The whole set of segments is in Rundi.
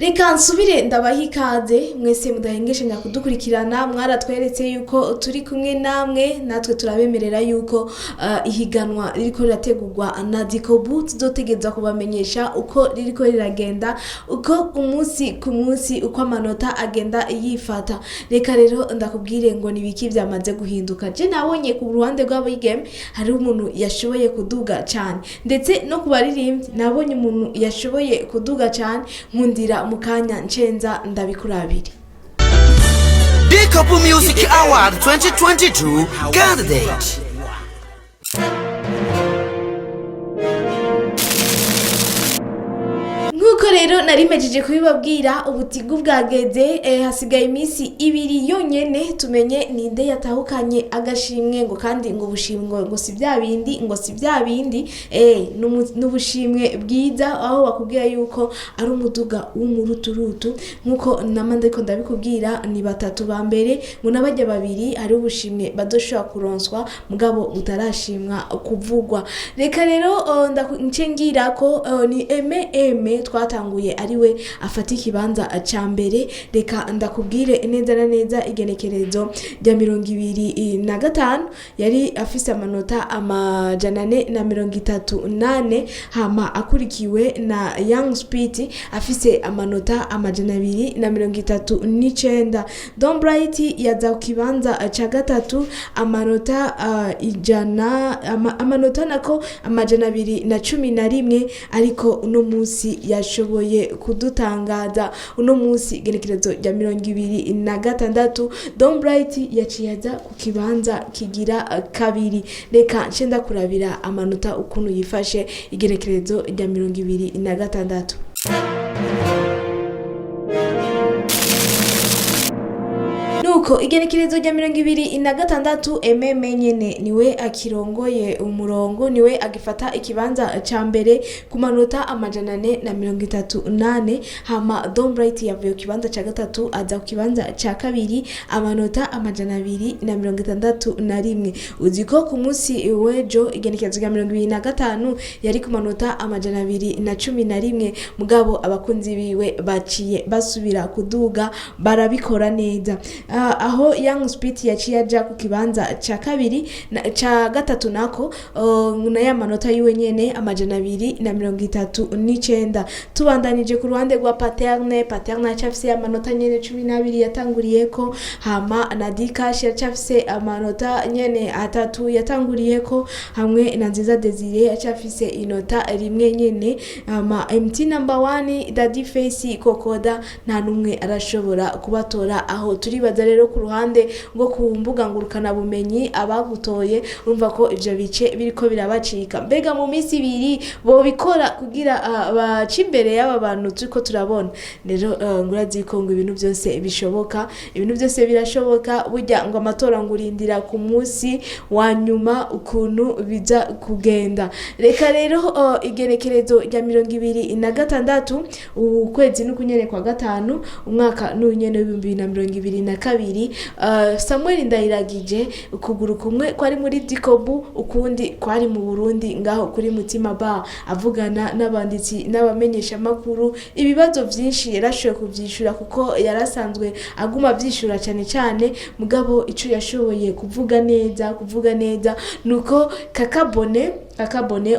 Reka nsubire ndabaha ikaze mwese mudahengeshanya kudukurikirana. Mwaratweretse yuko turi kumwe namwe, natwe turabemerera yuko ihiganwa ririko rirategurwa na Dikobu tuzotegereza kubamenyesha uko ririko riragenda, uko umunsi ku munsi, uko amanota agenda yifata. Reka rero ndakubwire ngo nibiki byamaze guhinduka. Je nabonye ku ruhande rw'abigeme hari umuntu yashoboye kuduga cyane, ndetse no ku baririmbyi nabonye umuntu yashoboye kuduga cyane. Nkundira mu kanya ncenza ndabikurabire. Dikobu Music Award 2022 candidate. Nk'uko rero nari mpejeje kubibabwira, ubutigu bwageze, hasigaye iminsi 2 yonyene tumenye ninde yatahukanye agashimwe. Ngo kandi ngo ubushimwe ngo si bya bindi, ngo si bya bindi, n'ubushimwe bwiza, aho bakubwira yuko ari umuduga w'umuruturutu. Nk'uko nama ndiko ndabikubwira, ni batatu ba mbere, ngo n'abajya babiri hari ubushimwe badoshobora kuronswa mugabo butarashimwa kuvugwa. Reka rero nce ngira ko ni Aime Aime twatanguye ariwe afata ikibanza ca mbere. Reka ndakubwire neza na neza, igenekerezo rya 25 yari afise amanota 434, hama akurikiwe na Young Speed afise amanota 239. Don Bright yaza ku kibanza ca gatatu, amanota ijana amanota nako 211. Ariko uno munsi yashoboye kudutangaza. Uno munsi igenekerezo rya 26, Don Bright yaciye aza ku kibanza kigira kabiri. Reka nce ndakurabira amanota ukuntu yifashe igenekerezo rya 26. Nuko igenekerezo rya 26, Ememe nyene niwe akirongoye umurongo, niwe agifata ikibanza ca mbere ku manota 434. Hama Don Bright yavuye ku kibanza ca gatatu aza ku kibanza ca kabiri, amanota 261. Uzi ko ku munsi w'ejo, igenekerezo rya 25, yari ku manota 211, mugabo abakunzi biwe baciye basubira kuduga, barabikora neza. Aho Young Speed yaciye aja ku kibanza ca kabiri ca gatatu nako, na ya manota yiwe nyene 239. Tubandanije ku ruhande rwa Paterne, Paterne yacafise amanota nyene 12 yatanguriyeko, hama na Dikash yacafise amanota nyene 3 yatanguriyeko, hamwe na Nziza Desire yacafise inota 1 nyene. Hama MT number 1, Daddy Face, Kokoda, nta numwe arashobora kubatora. Aho turibaza rero ku ruhande rwo ku mbuga ngurukana bumenyi abagutoye, urumva ko ivyo bice biriko birabacika. Mbega mu minsi 2 bobikora kugira bace imbere y'aba bantu turiko turabona? Rero ngurazi ko ngo ibintu byose bishoboka, ibintu byose birashoboka. Burya ngo amatora ngurindira ku munsi wa nyuma ukuntu biza kugenda. Reka rero igenekerezo rya 26, ukwezi n'ukunyene kwa gatanu, umwaka n'unyene w'ibihumbi bibiri na mirongo ibiri na kabiri, Samuel Ndayiragije ukuguru kumwe kwari muri Dikobu, ukundi kwari mu Burundi ngaho kuri Mutima Bar, avugana n'abanditsi n'abamenyeshamakuru. Ibibazo vyinshi yarashoboye kuvyishura kuko yarasanzwe aguma avyishura cane cane, mugabo ico yashoboye kuvuga neza nuko Kakabone,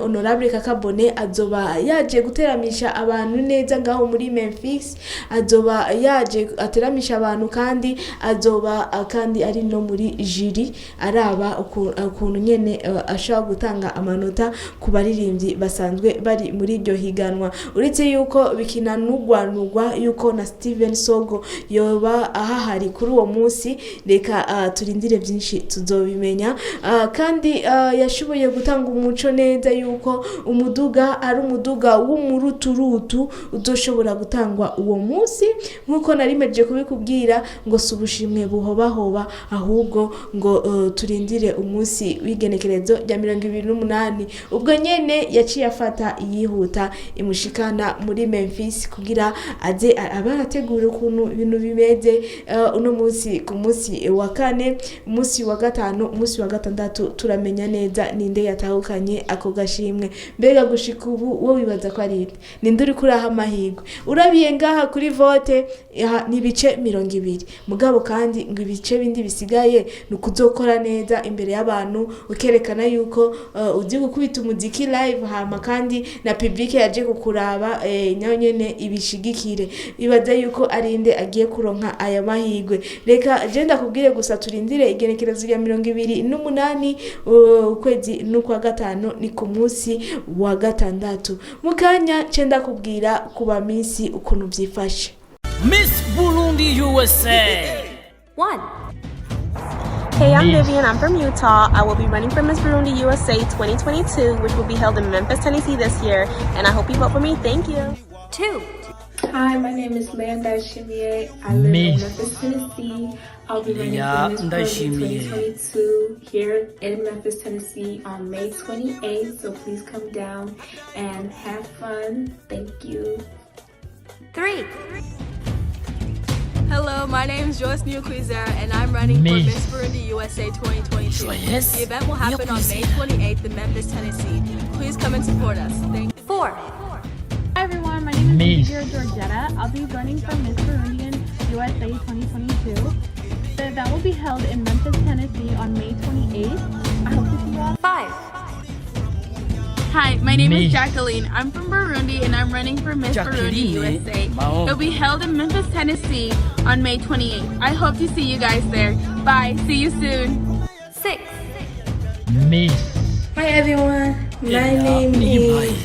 Honorable Kakabone, azoba yaje guteramisha abantu neza ngaho muri Memphis. Azoba yaje ateramisha abantu, kandi azoba kandi ari no muri jury, araba ukuntu nyene ashobora gutanga amanota ku baririmbyi basanzwe bari muri iryo higanwa. Uretse yuko bikinanugwanugwa yuko na Steven Sogo yoba ahahari kuri uwo munsi. Reka turindire, byinshi tuzobimenya. Kandi yashoboye gutanga umuco neza yuko umuduga ari umuduga w'umuruturutu uzoshobora gutangwa uwo munsi. Nk'uko nari mejeje kubikubwira, ngo si ubushimwe buhobahoba, ahubwo ngo turindire umunsi w'igenekerezo rya 28. Ubwo nyene yaciye afata iyihuta imushikana muri Memphis kugira aze abe arategura ukuntu ibintu bimeze. Uno munsi ku munsi wa kane, umunsi wa gatanu, umunsi wa gatandatu, turamenya neza ninde yatahukanye atahukanye ako gashimwe. Mbega gushika ubu wo wibaza ko ari inde? Ninde uri kuraha amahirwe? Urabiye ngaha kuri vote aha, ni ibice 20, mugabo kandi ngo ibice bindi bisigaye ni ukuzokora neza imbere y'abantu, ukerekana yuko uzi gukubita umuziki live, hama kandi na public yaje kukuraba nayo nyene ibishigikire. Ibaza yuko ari inde agiye kuronka aya mahirwe? Reka je ndakubwire gusa, turindire igenekerezo rya 28 ukwezi n'ukwa gatanu, ni ku munsi wa gatandatu. Mu kanya nce ndakubwira kuba minsi ukuntu vyifashe. Miss Burundi USA. 1. Hey, I'm Vivian. I'm from Utah. I will be running for Miss Burundi USA 2022, which will be held in Memphis, Tennessee this year. And I hope you vote for me. Thank you. 2. Hi, my name is Leah Ndayishimiye. I live in Miss Memphis, Tennessee. I'll be running Leah for Miss Burundi Ndayishimiye. 2022 here in Memphis, Tennessee on May 28th. So please come down and have fun. Thank you. 3. Hello, my name is Joyce Newquizera and I'm running for Miss Miss Burundi USA 2022. Joyce The event will happen on May Newquizera. 28th in Memphis, Tennessee. Please come and support us. Thank you. 4. Hi everyone, my name is Miss Olivia Georgetta. I'll be running for Miss Burundian USA 2022. The event will be held in Memphis, Tennessee on May 28th. I hope to see you all. 5. Hi, my name Miss is Jacqueline. I'm from Burundi and I'm running for Miss Burundi Jacqueline USA. Mao. It'll be held in Memphis, Tennessee on May 28th. I hope to see you guys there. Bye. See you soon. 6. Miss Hi everyone, my Leah name Niyimhaye. is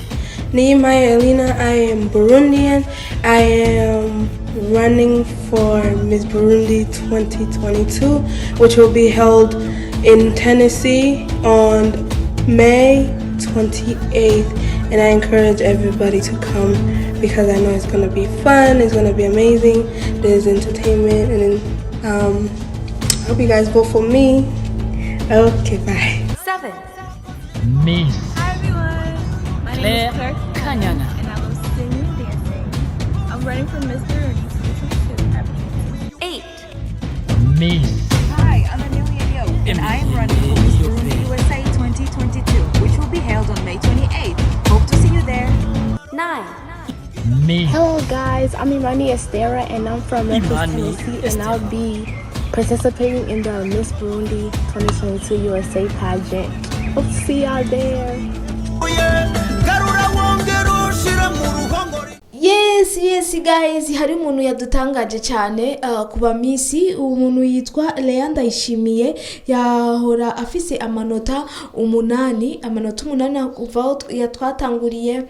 Nehemiah Elena. I am Burundian. I am running for Miss Burundi 2022, which will be held in Tennessee on May 28th. And I encourage everybody to come because I know it's going to be fun, it's going to be amazing. There's entertainment, and I hope you guys vote for me. Okay, bye. 7. Miss Hi everyone. My name Claire is Claire Kanyana. and I love singing and dancing. I'm running for Miss Burundi 2022. 8. Miss Hi, I'm Amelia Yo, and I am running for Miss Burundi USA 2022, which will be held on May 28th. Hope to see you there. 9. Miss Hello guys, I'm Imani Estera and I'm from Memphis, Imani Tennessee, and I'll be participating in the Miss Burundi 2022 USA pageant. Hope to see y'all there. Garura wongera ushire mu ruhongore. Yes guys, hari umuntu yadutangaje cyane kuba miss. Umuntu yitwa Leah Ndayishimiye, yahora afise amanota 8, amanota 8 kuva aho yatwatanguriye,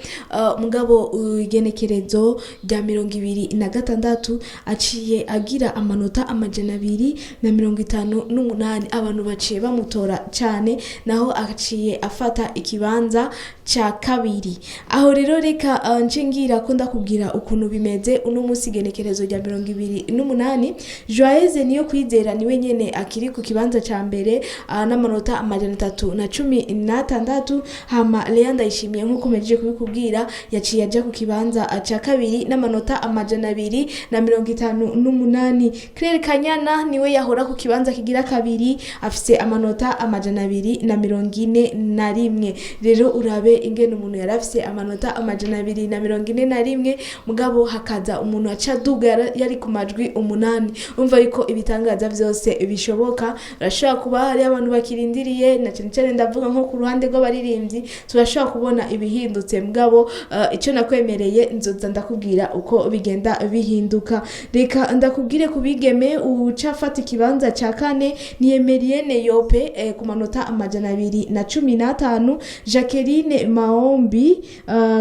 mugabo igenekerezo rya 26 aciye agira amanota 258. Abantu baciye bamutora cyane, naho aciye afata ikibanza cya kabiri. Aho rero reka nce ngira ko ndakubwira ukuntu bimeze uno munsi, igenekerezo rya 28. Joyeux niyo kwizera niwe nyene akiri ku kibanza ca mbere n'amanota 316. Hama Leah Ndayishimiye, nk'uko mpejeje kubikubwira, yaciye aja ku kibanza ca kabiri n'amanota 258. Claire Kanyana niwe yahora ku kibanza kigira kabiri, afise amanota 241. Rero urabe ingene umuntu yari afise amanota 241, mugabo hakaza umuntu aca aduga yari ku majwi 8. Umva yuko ibitangaza vyose bishoboka. Urashobora kuba hari abantu bakirindiriye, na cyane cyane ndavuga nko ku ruhande rw'abaririmbyi, turashobora kubona ibihindutse. Mugabo icyo nakwemereye, nzoza ndakubwira uko bigenda bihinduka. Reka ndakubwire ku bigeme, uca afata ikibanza cya kane ni Emerienne Yope ku manota 215. Jacqueline Maombi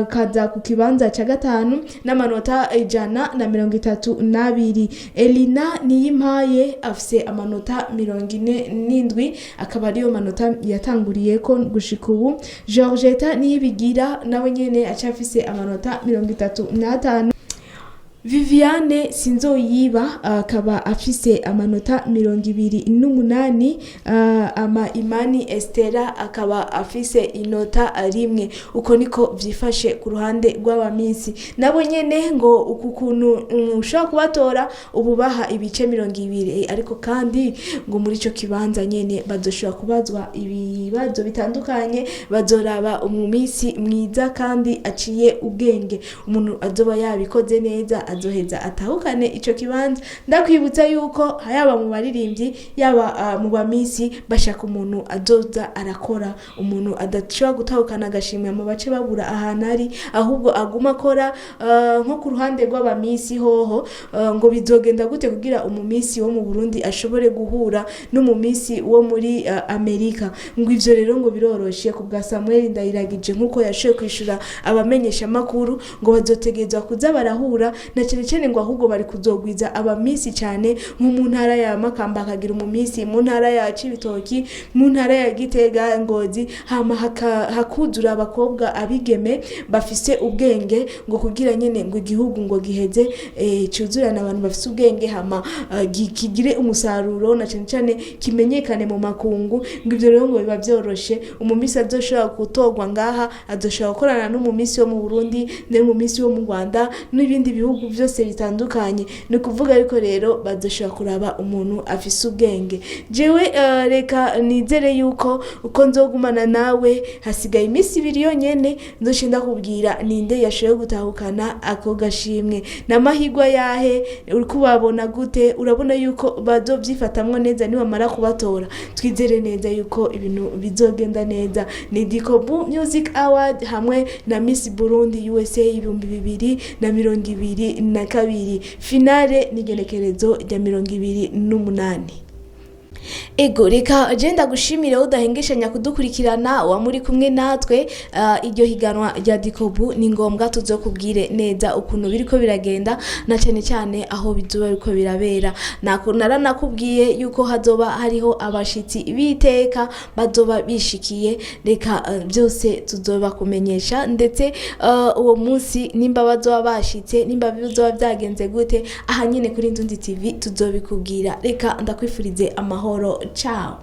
kaza ku kibanza cya gatanu n'amanota 132. Elina Niyimpaye afise amanota 47, akaba ariyo manota yatanguriye ko gushika ubu. Georgetta Niyibigira nawe nyene aca afise amanota 35. Viviane Sinzoyiba akaba afise amanota 28, ama Imani Estera akaba afise inota 1. Uko niko vyifashe ku ruhande rw'abamisi. Nabo nyene ngo uku kuntu ushobora kubatora ubu baha ibice 20, ariko kandi ngo muri ico kibanza nyene bazoshobora kubazwa ibibazo bitandukanye, bazoraba umumisi mwiza kandi aciye ubwenge, umuntu azoba yabikoze neza azoheza atahukane ico kibanza. Ndakwibutsa yuko yaba mu baririmbyi, yaba mu bamisi, bashaka umuntu azoza arakora, umuntu adashobora gutahukana agashimwe mu bace babura ahantu ari, ahubwo aguma akora. Nko ku ruhande rw'abamisi hoho, ngo bizogenda gute kugira umumisi wo mu Burundi ashobore guhura n'umumisi wo muri Amerika? Ngo ivyo rero ngo biroroshe ku bwa Samuel Ndayiragije, nkuko yashoboye kwishura abamenyesha makuru, ngo bazotegerezwa kuza barahura, na cyane cyane ngo ahubwo bari kuzogwiza abamisi cyane, nko mu ntara ya Makamba akagira umumisi, mu ntara ya Cibitoki, mu ntara ya Gitega, Ngozi, hama hakuzura abakobwa abigeme bafise ubwenge, ngo kugira nyene ngo igihugu ngo giheze cuzurana abantu bafise ubwenge, hama kigire umusaruro, na cyane cyane kimenyekane mu makungu. Ngo ivyo rero ngo biba vyoroshe, umumisi azoshobora gutorwa ngaha azoshobora gukorana n'umumisi wo mu Burundi n'umumisi wo mu Rwanda n'ibindi bihugu byose bitandukanye. Ni ukuvuga ariko rero bazoshobora kuraba umuntu afise ubwenge. Jewe reka nizere yuko uko nzogumana nawe, hasigaye iminsi 2 yonyene, nzoce ndakubwira ninde yashoboye gutahukana ako gashimwe n'amahirwe yahe. Uri kubabona gute? Urabona yuko bazovyifatamwo neza niwamara kubatora? Twizere neza yuko ibintu bizogenda neza. Ni Dikobu Music Award hamwe na Miss Burundi USA 2022, finale n'igenekerezo rya 28. Ego, reka je ndagushimire udahengeshanya kudukurikirana wa muri kumwe natwe. Iryo higanwa rya Dikobu ni ngombwa tuzokubwire neza ukuntu biriko biragenda, na cyane cyane aho bizoba biriko birabera. Naranakubwiye yuko hazoba hariho abashitsi biteka bazoba bishikiye. Reka byose tuzobakumenyesha, ndetse uwo munsi nimba bazoba bashitse, nimba bizoba byagenze gute, aha nyine kuri Ndundi TV tuzobikubwira. Reka ndakwifurize amahoro. Ciao.